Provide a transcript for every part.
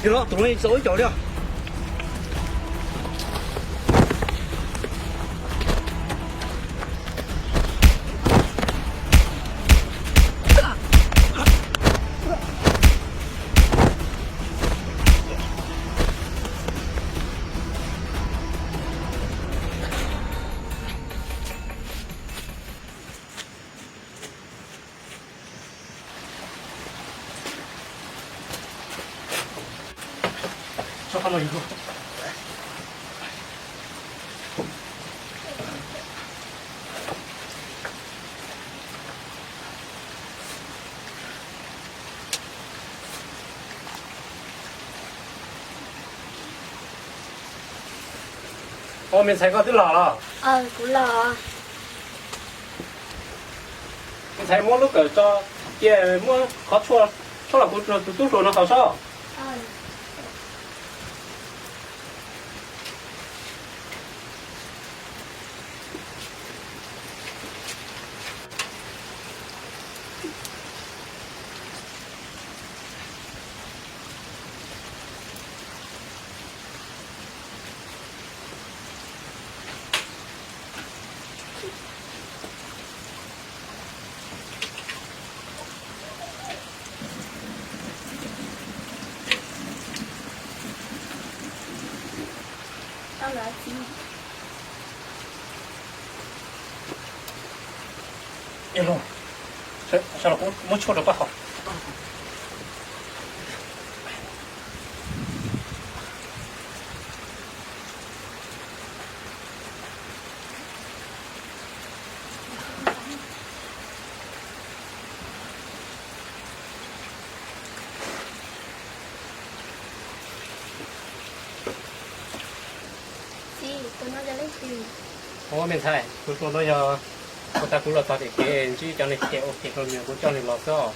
Yog los tus no txaus ib co li. Ua, me ntxhais, koj twb los los? Kuv los. Me ntxhais, muab lub kawm tso, cia muab qhov tshuaj tshuab los kuv tus tub hluas no haus sob. Yog los, sawv los kuv muab tshuaj rau koj haus. Txiv, tus no yog leej twg? Ua, me ntxhais, tus hluas no yog puag ta kuv los txog tim kev ntsib cov neeg phem ua phem rau nws, kuv coj nws los xwb.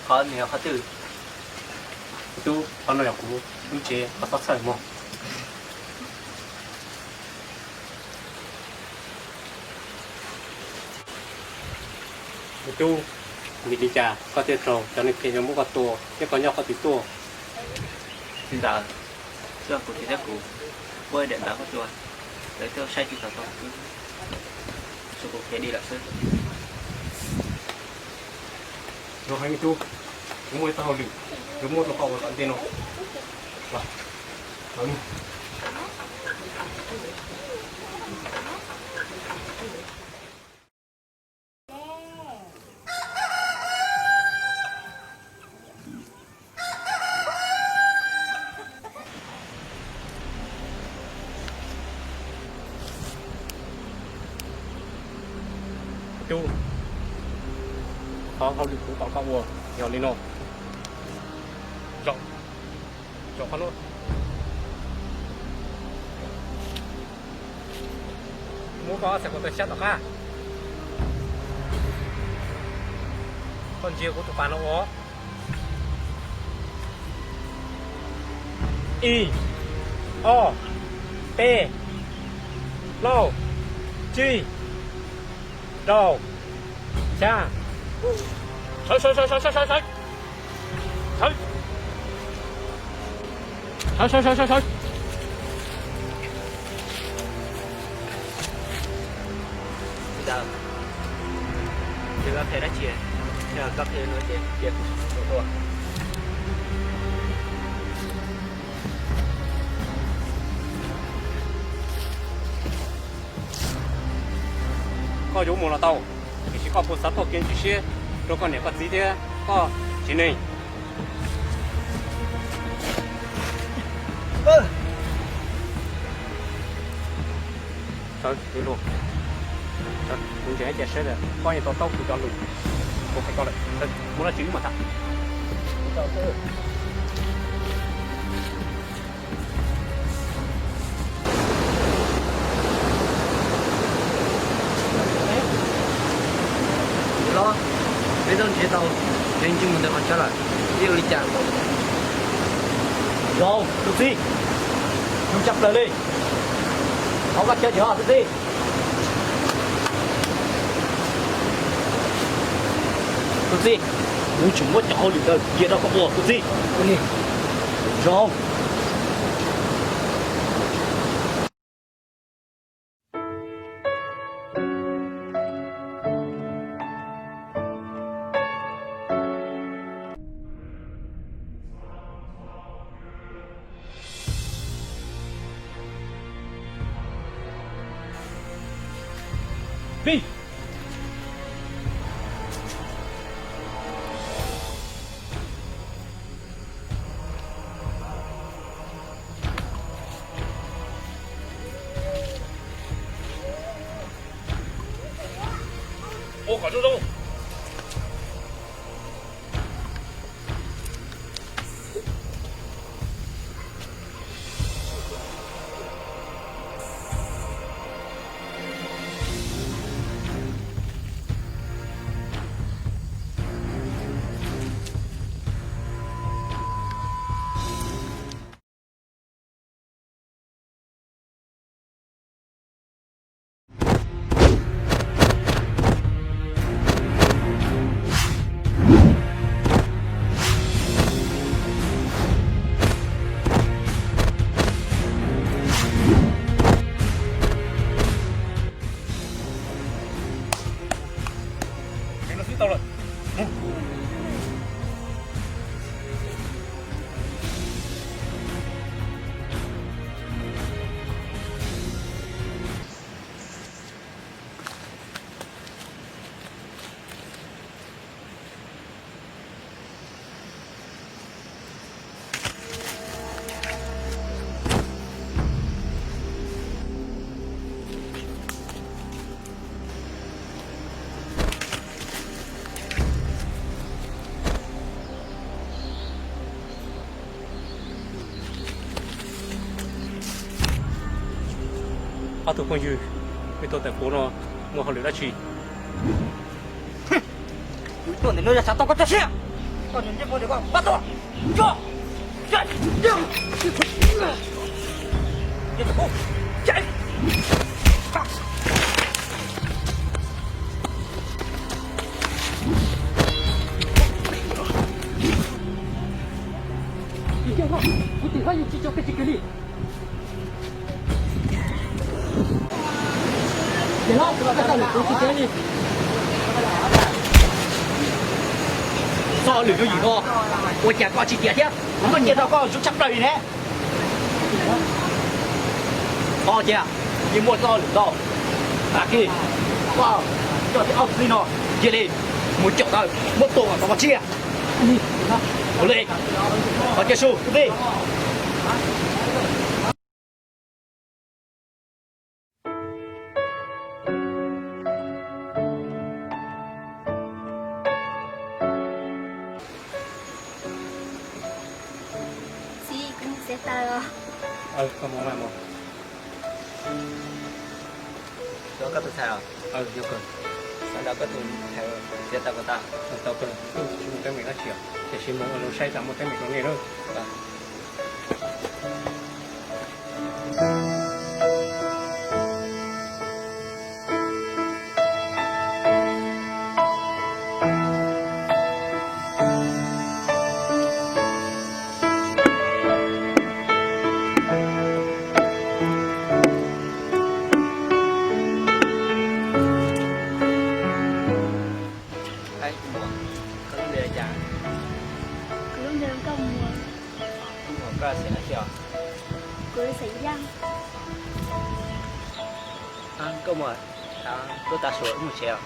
Qhov no yog qhov twg? Tub, qhov no yog kuv lub tsev, koj txhob txhawj mog. Me tub, vim li cas koj thiaj raug cov neeg phem no muab koj tua thiab koj nyob qhov twg tuaj? Txiv ntxawm, yog kuv txiv thiab kuv muab daim ntawv koj tua, lawv thiaj saib tsis taus tau kuv, tshuav kuv khiav dim lawm xwb. Los hais me tub, kuv muaj ib txoj hauj lwm yuav muab rau koj ua tom ntej no. Los, los. Tub, qhov hauj lwm kuv kom koj ua yog li no. Zaum, zaum qhov no. Muab koj ob txhais ko taw xyab tom qab. Koj ntsia kuv tus pas no ua. Ib, ob, peb, plaub, tsib, rau, xya. Sawv, sawv, sawv, sawv, sawv, sawv. Sawv. Sawv, sawv, sawv, sawv, sawv. Txiv ntxawm, nws qhia dab tsi? Yog koj qhia no ces cia kuv tua. Koj yuav mus los tau, tiam sis koj puas xav tuaj kev ntswj siab rau koj niam koj txiv thiab koj tsev neeg? Sawv, kuv ntseeg ib ce sawv daws, koj yeej to taub kuv cov lus, kuv hais koj lawm, muaj dab tsi wb mam tham. Ua, Tau, ces ntsej muag ntawd qhov tshab lawm, ib ua li cas? Zoo, tus txiv, zoo tshaj plaws li. Thov koj caw ces tus txiv. Tus txiv, kuv tseem muab cov hauj lwm ntawd cia rau koj ua tus txiv. Zoo. Ob tug phooj ywg, peb tuaj tawm puv no muaj hauj lwm dab tsi? Kuv tuaj ntawm no yog xav tau koj txoj sia. Koj niag ntsej muag ntawm koj npaj tau. Kuv tim hlob yeej tsis tso koj tsis kiag li. Txoj hauj lwm yooj yim no, ua cas koj tsis tiav thiab? Kuv muab cia rau koj zoo tshaj plaws li ne. Koj tias yeej muaj txoj hauj lwm ntau, tag kis koj coj tib ob tug tib no cia li mus caum ntawd muab tua kom txog pov tseg. Ua li, qhov cia su kwv tij. Txiv, kuv mus txiav taws os. Koj mus mas mus. Koj tus ntxhais os? Sawv daws koj tus ntxhais txiav taws kom tas. Tau kawg, tsis muaj teeb meem dab tsi, tiam sis mus ua zoo saib tas muaj teeb meem rau nej lawm. Koj lub npe li cas? Kuv lub npe hu Nkauj Muas. Nkauj Muas, koj xeem dab tsi os? Kuv xeem Yaj. Nkauj Muas, tuaj tav su wb mus tsev os.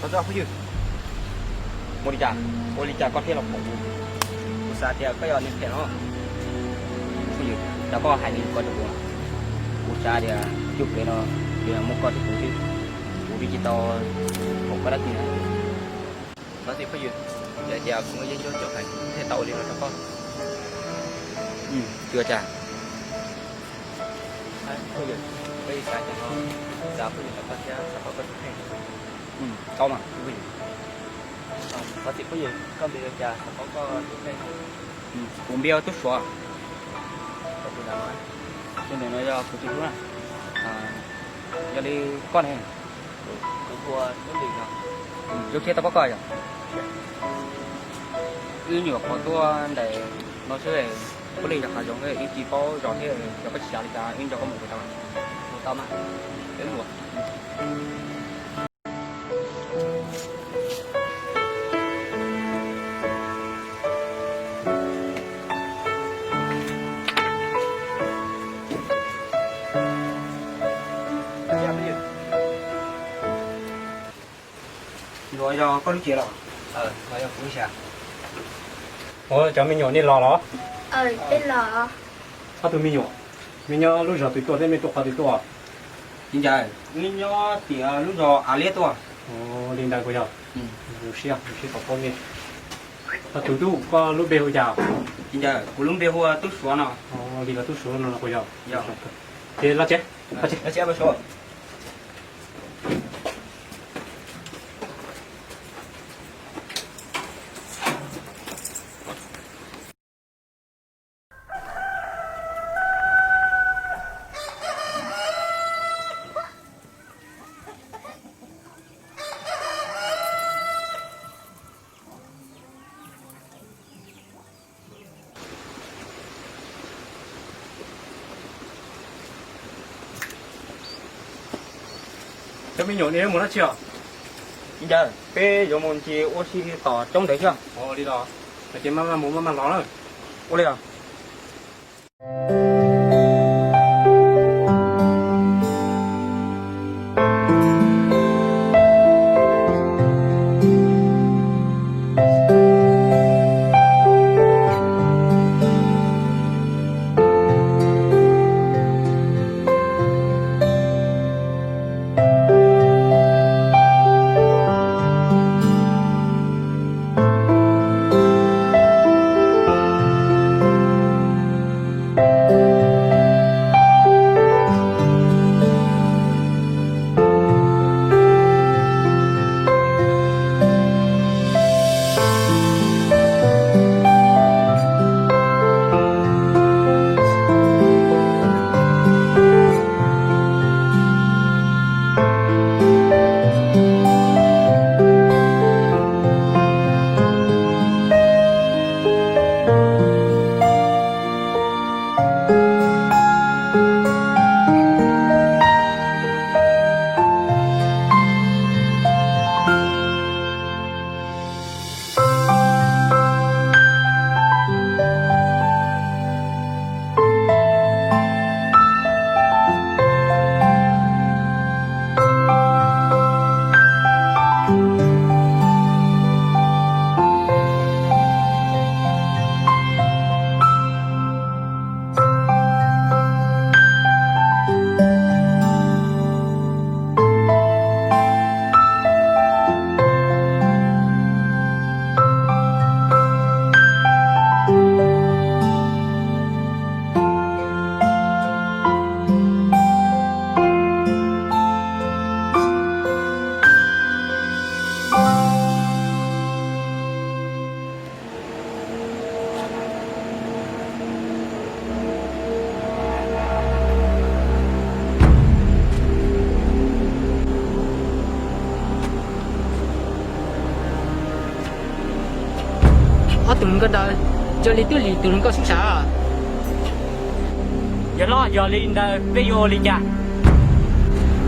Thov txim phooj ywg, Ua li cas, ua li cas koj thiaj los pom kuv? Kuv xav tias koj yog neeg phem no. Phooj ywg, cas koj hais li ko rau kuv? Kuv xav tias yus pem no ces muaj koj thiab kuv xwb, kuv twb tsis tau pom koj dab tsi na. Thov txim phooj ywg, yog tias kuv muaj yeeb ncuab coob heev thiaj tau ua li no rau koj. Tsis ua cas. Phooj ywg, peb xav tias no, xav phooj ywg ntawm koj thiab xav pom koj tus kheej. Tau mas. Thov txim phooj ywg, koj npe ua cas xav pom koj tus kheej? Kuv npe ua Tub Suav. Tus ntawm no yog kuv tus hlub na. Yog li koj ne? Kuv hu ua Tub Lis no. Zoo siab tau pom koj yom. Wb nyuam qhuav tuaj ntawm no xwb, puav leej yog hav zoov, wb tsis paub zos thiab, yog koj tsis xav li cas wb nco koj mus kuj tau. Mus tau mas, peb mus. Ntuas yog koj lub tsev los? Ua cov me nyuam nej los los? Ob tug me nyuam, nej nyob lub zos twg tuaj thiab nej tuaj qhov twg tuaj? Txiv ntxawm, wb nyob tias lub zos Av Liab tuaj. Li ntawd kuj yog. Zoo siab, zoo siab tau paub nej. Tus tub, koj lub npe hu cas? Txiv ntxawm, kuv lub npe hu ua Tub Suav no. Li los Tub Suav no los kuj yog. Ces los tsev, los tsev. Cov me nyuam, nej yuav mus dab tsi os? Txiv ntxawm, peb yuav mus ncig ua si tom roob ntawd xwb. Li los, ces maj maj mus maj maj los na. Ua li os. Ob tug hluas nkauj ntawd, yog li twb li tus hluas nkauj xwb sav. Yog los yog li ntawd peb yuav ua li cas?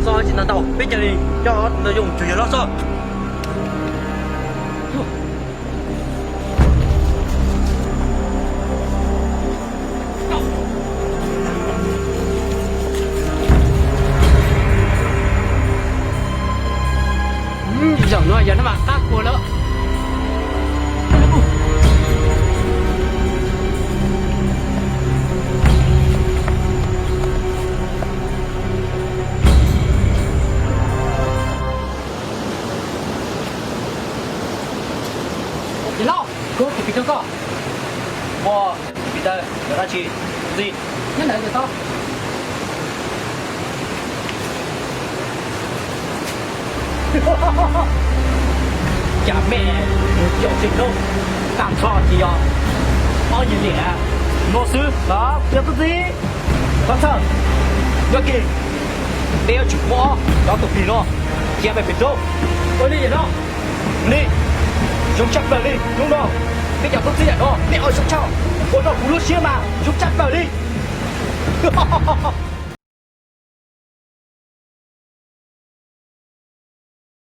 Txhob tsis ntau ntau, peb cia li coj ob tug ntawd yuav mus cuag yawg hlob xwb. Zaum no yog nab mas qab kua lawm. Ntawd yog dab tsi? Txiv, nyob ntawd tau. Cas mej mus caum tsev noob tag nrho ces yog ob yig liam no xwb los yog tub txib? Thov txhawj, nyob kis, peb yuav tsum muab ob cov tus plig no cia pem pem roob. Ua li no, li zoo tshaj plaws li. Hnub no peb cov tub txib yam no nej ua zoo tshaj, ua rau kuv lub siab mas zoo tshaj plaws li.